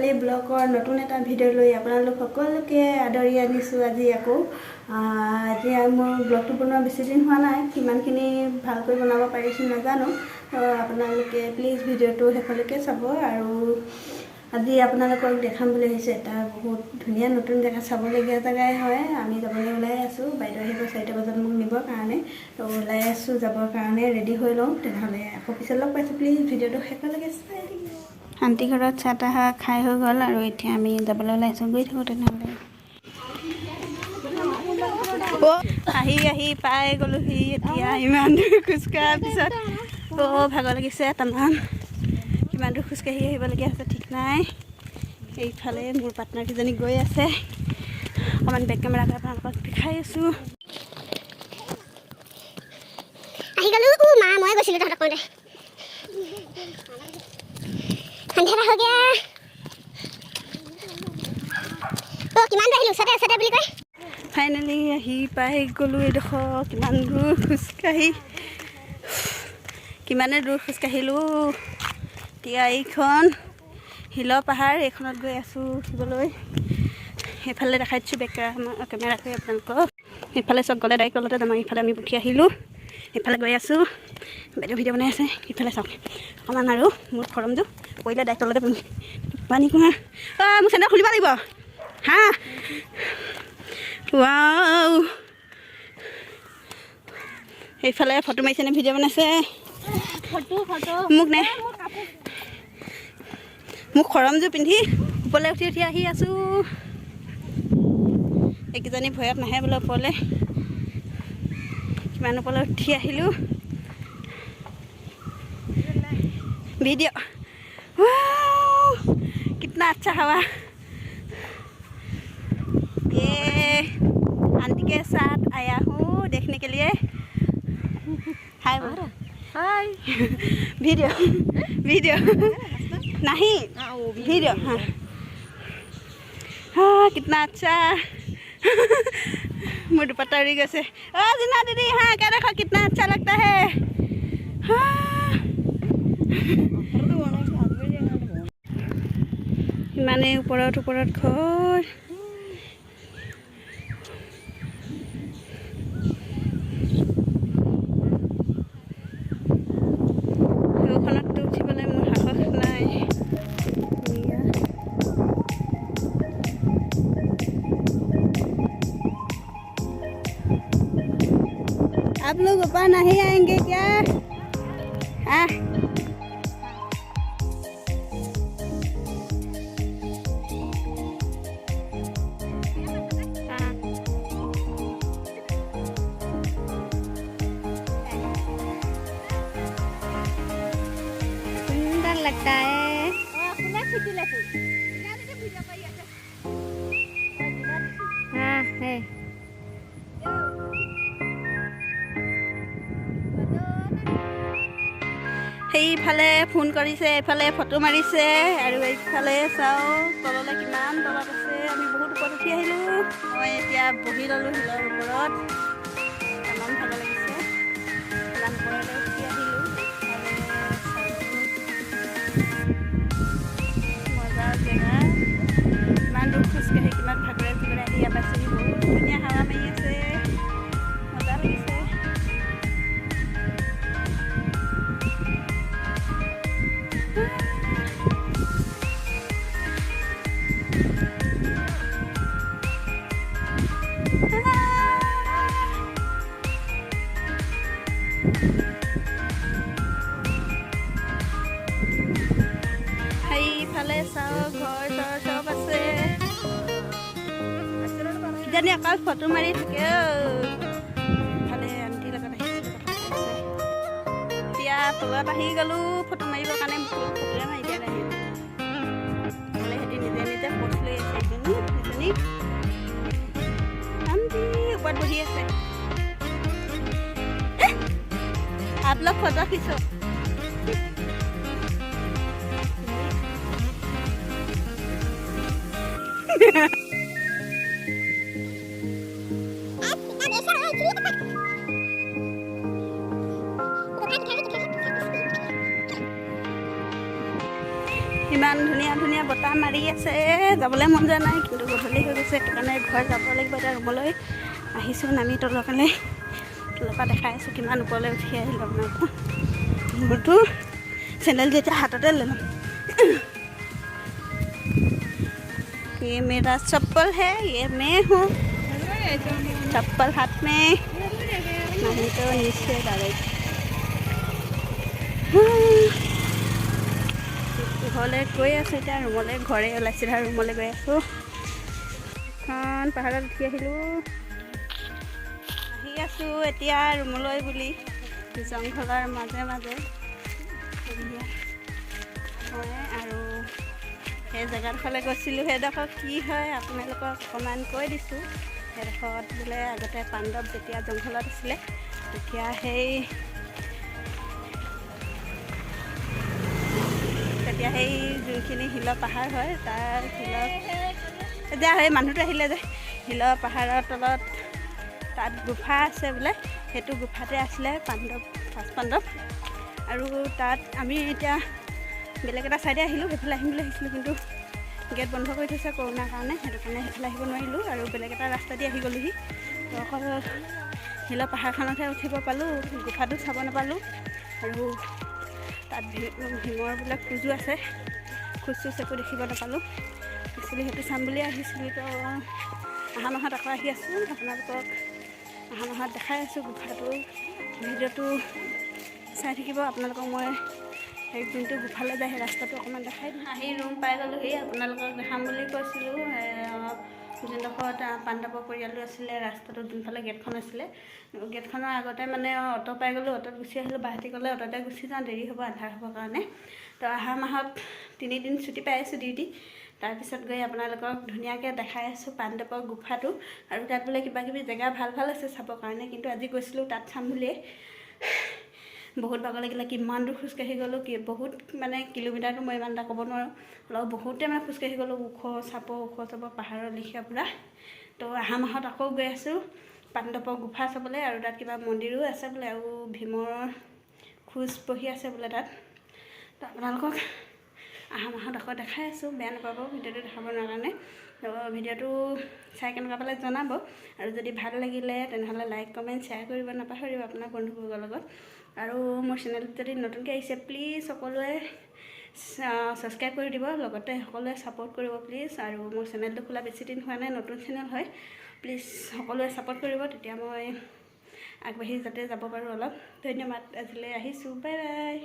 ৰূপালী ব্লগৰ নতুন এটা ভিডিঅ' লৈ আপোনালোক সকলোকে আদৰি আনিছোঁ। আজি আকৌ এতিয়া মোৰ ব্লগটো বনোৱা বেছি দিন হোৱা নাই, কিমানখিনি ভালকৈ বনাব পাৰিছোঁ নাজানো। আপোনালোকে প্লিজ ভিডিঅ'টো শেষলৈকে চাব। আৰু আজি আপোনালোকক দেখাম বুলি ভাবিছোঁ এটা বহুত ধুনীয়া নতুন জেগা, চাবলগীয়া জেগাই হয়। আমি যাবলৈ ওলাই আছোঁ, বাইদেউ আহিব 4টা বজাত মোক নিবৰ কাৰণে। তো ওলাই আছোঁ যাবৰ কাৰণে, ৰেডি হৈ লওঁ। তেনেহ'লে আকৌ পিছত লগ পাইছোঁ, প্লিজ ভিডিঅ'টো শেষলৈকে চাই থাকিব। শান্তি ঘৰত চাহ তাহ খাই হৈ গ'ল আৰু এতিয়া আমি যাবলৈ ওলাইছোঁ, গৈ থাকোঁ তেনেহ'লে। আহি আহি পাই গ'লোহি। এতিয়া ইমান দূৰ খোজকঢ়াৰ পিছত ভাগৰ লাগিছে তামাম। কিমান দূৰ খোজকাঢ়ি আহিবলগীয়া হৈছে ঠিক নাই। এইফালে মোৰ পাৰ্টনাৰ কেইজনী গৈ আছে, অকণমান বেক কেমেৰা কৰি আপোনালোকক দেখাই আছোঁ। আহি গ'লো। মা, মই গৈছিলোঁ তহঁতক কওঁতে। अंधेरा हो गया। অ, কিমান দূৰ আহিলোঁ, ওচৰতে ওচৰতে বুলি কয়। ফাইনেলি আহি পাই গ'লোঁ এইডোখৰ। কিমান দূৰ খোজকাঢ়ি, কিমানে দূৰ খোজকাঢ়িলোঁ। এতিয়া এইখন শিলৰ পাহাৰ, এইখনত গৈ আছোঁ উঠিবলৈ। সেইফালে দেখাই দিছোঁ বেক কেমেৰা কৰি আপোনালোকক। সেইফালে চব গ'লে ডাইৰেক্ট তলতে যাম। ইফালে আমি উঠি আহিলোঁ, সেইফালে গৈ আছোঁ। বাইদেউ ভিডিঅ' বনাই আছে। ইফালে চাওক অকণমান আৰু মোৰ খৰমযোৰ পৰিলে ডাইৰেক্ট তলতে পানী কুঁৱা। অঁ, মোৰ চেণ্ডেল খুলিব লাগিব। হা, ৱাও, সেইফালে ফটো মাৰিছে নে ভিডিঅ' বনাইছে? Photo photo. মোক নে মোক খৰমযোৰ পিন্ধি ওপৰলৈ উঠি উঠি আহি আছোঁ। এইকেইজনী ভয়ত নাহে বোলে ওপৰলৈ। কিমান ওপৰলৈ উঠি আহিলোঁ। ভিডিঅ', कितना अच्छा हवा। ये आंटी के साथ आया हूँ देखने के लिए। हाय बोलो। हाय। वीडियो वीडियो नहीं, वीडियो। हाँ हाँ, कितना अच्छा। মোৰ दुपट्टा उड़ी গৈছে। অ জিনা दीदी, हाँ, क्या देखो कितना अच्छा लगता है। हाँ, ইমানেই ওপৰত ওপৰত ঘৰ। সেইখনততো উঠিবলৈ মোৰ সাহস নাই। এয়া। आप लोग ऊपर नहीं आएंगे क्या? हाँ, सुंदर लगता है। हाँ है। সেইফালে ফোন কৰিছে, এইফালে ফটো মাৰিছে আৰু এইফালে চাওঁ তললৈ কিমান তলত আছে। আমি বহুত ওপৰত উঠি আহিলোঁ। মই এতিয়া বহি ল'লোঁ শিলৰ ওপৰত, তামাম ভাল লাগিছে। ইমান ওপৰলৈ উঠি আহিলোঁ। এইফালে চাওঁ, মজা জেগা। ইমান দূৰ খোজকাঢ়ি কিমান ভাগৰে ভাগৰে আহি ইয়াত পাইছোহি। বহুত ধুনীয়া হাৱা মাৰি আছে, মজা লাগিছে। সেইফালে চাওক, ঘৰ চৰ চব আছে। কিজানি অকল ফটো মাৰি থাকে। ইফালে আণ্টিৰ লগত আহিছিলোঁ, কথা পাতি আছে। এতিয়া তলত আহি গ'লোঁ ফটো মাৰিবৰ কাৰণে। মোক ফটোৱে মাৰি দিয়া নাই। ইফালে সিহঁতি নিজে নিজে প'ষ্ট লৈ আছে। এজনী এজনী আণ্টি ওপৰত বহি আছে। आप लोग फोटो खींचो। ইমান ধুনীয়া ধুনীয়া বতাহ। বতাহ মাৰি আছে, যাবলৈ মন যোৱা নাই, কিন্তু গধূলি হৈ গৈছে, সেইটো কাৰণে ঘৰ যাব লাগিব। এতিয়া ৰুমলৈ আহিছোঁ নামি তলৰ কাৰণে, তলৰ পৰা দেখাই আছোঁ কিমান ওপৰলৈ উঠি আহিলোঁ আপোনালোকক। মোৰতো চেণ্ডেল যেতিয়া হাততে লৈ ল'ম। ये मेरा चप्पल है, ये मैं हूँ, चप्पल हाथ में, नहीं तो नीचे डायरेक्ट। ঘৰলৈ গৈ আছোঁ এতিয়া, ৰুমলৈ ঘৰে ওলাইছোঁ, আৰু ৰুমলৈ গৈ আছোঁ। এখন পাহাৰত উঠি আহিলোঁ, আহি আছোঁ এতিয়া ৰুমলৈ বুলি জংঘলৰ মাজে মাজে হয়। আৰু সেই জেগাডোখৰলৈ গৈছিলোঁ, সেইডোখৰ কি হয় আপোনালোকক অকণমান কৈ দিছোঁ। সেইডোখৰত বোলে আগতে পাণ্ডৱ যেতিয়া জংঘলত আছিলে, তেতিয়া সেই যোনখিনি শিলৰ পাহাৰ হয়, তাৰ শিলৰ এতিয়া সেই মানুহটো আহিলে যে শিলৰ পাহাৰৰ তলত তাত গুফা আছে বোলে, সেইটো গুফাতে আছিলে পাণ্ডৱ, পাঁচ পাণ্ডৱ। আৰু তাত আমি এতিয়া বেলেগ এটা ছাইডে আহিলোঁ, সেইফালে আহিম বুলি আহিছিলোঁ, কিন্তু গেট বন্ধ কৰি থৈছে কৰোণাৰ কাৰণে, সেইটো কাৰণে সেইফালে আহিব নোৱাৰিলোঁ আৰু বেলেগ এটা ৰাস্তা দি আহি গ'লোহি। তো অকল শিলৰ পাহাৰখনতহে উঠিব পালোঁ, গুফাটো চাব নাপালোঁ। আৰু তাত ভীমৰ বোলে খোজো আছে, খোজ চোজ একো দেখিব নাপালোঁ। একচুৱেলি সেইটো চাম বুলিয়ে আহিছিলোঁ। তো অহা মাহত আকৌ আহি আছোঁ, আপোনালোকক অহা মাহত দেখাই আছোঁ গুফাটো। ভিডিঅ'টো চাই থাকিব, আপোনালোকক মই সেই যোনটো গুফালৈ যায় সেই ৰাস্তাটো অকণমান দেখাই দিম। আহি ৰুম পাই গ'লোহি, আপোনালোকক দেখাম বুলি কৈছিলোঁ। যোনডোখৰত পাণ্ডৱৰ পৰিয়ালটো আছিলে, ৰাস্তাটো যোনফালে গেটখন আছিলে, গেটখনৰ আগতে মানে অ'টো পাই গ'লোঁ, অ'টোত গুচি আহিলোঁ। বাহাতি ক'লে অ'টোতে গুচি যাওঁ, দেৰি হ'ব আন্ধাৰ হ'বৰ কাৰণে। তো অহা মাহত 3 দিন ছুটি পাই আছোঁ ডিউটি, তাৰপিছত গৈ আপোনালোকক ধুনীয়াকৈ দেখাই আছোঁ পাণ্ডৱৰ গুফাটো। আৰু তাত বোলে কিবা কিবি জেগা ভাল ভাল আছে চাবৰ কাৰণে, কিন্তু আজি গৈছিলোঁ তাত চাম বুলিয়ে, বহুত ভাগৰ লাগিলে। কিমান দূৰ খোজকাঢ়ি গ'লোঁ, কি বহুত মানে কিলোমিটাৰটো মই ইমান এটা ক'ব নোৱাৰোঁ, অলপ বহুতে মানে খোজকাঢ়ি গ'লোঁ, ওখ চাপৰ ওখ চাপৰ পাহাৰৰ লেখীয়া পূৰা। তো অহা মাহত আকৌ গৈ আছোঁ পাণ্ডৱৰ গুফা চাবলৈ, আৰু তাত কিবা মন্দিৰো আছে বোলে আৰু ভীমৰ খোজ বহি আছে বোলে তাত। তো আপোনালোকক অহা মাহত আকৌ দেখাই আছোঁ, বেয়া নাপাব ভিডিঅ'টো দেখাব নোৱাৰা কাৰণে। তো ভিডিঅ'টো চাই কেনেকুৱা পালে জনাব, আৰু যদি ভাল লাগিলে তেনেহ'লে লাইক, কমেণ্ট, শ্বেয়াৰ কৰিব নাপাহৰিব আপোনাৰ বন্ধুবৰ্গৰ লগত। আৰু মোৰ চেনেলটোত যদি নতুনকৈ আহিছে, প্লিজ সকলোৱে ছাবস্ক্ৰাইব কৰি দিব, লগতে সকলোৱে ছাপোৰ্ট কৰিব প্লিজ। আৰু মোৰ চেনেলটো খোলা বেছি দিন হোৱা নাই, নতুন চেনেল হয়, প্লিজ সকলোৱে ছাপোৰ্ট কৰিব, তেতিয়া মই আগবাঢ়ি যাতে যাব পাৰোঁ অলপ। ধন্যবাদ, আজিলৈ আহিছোঁ, বাই বাই।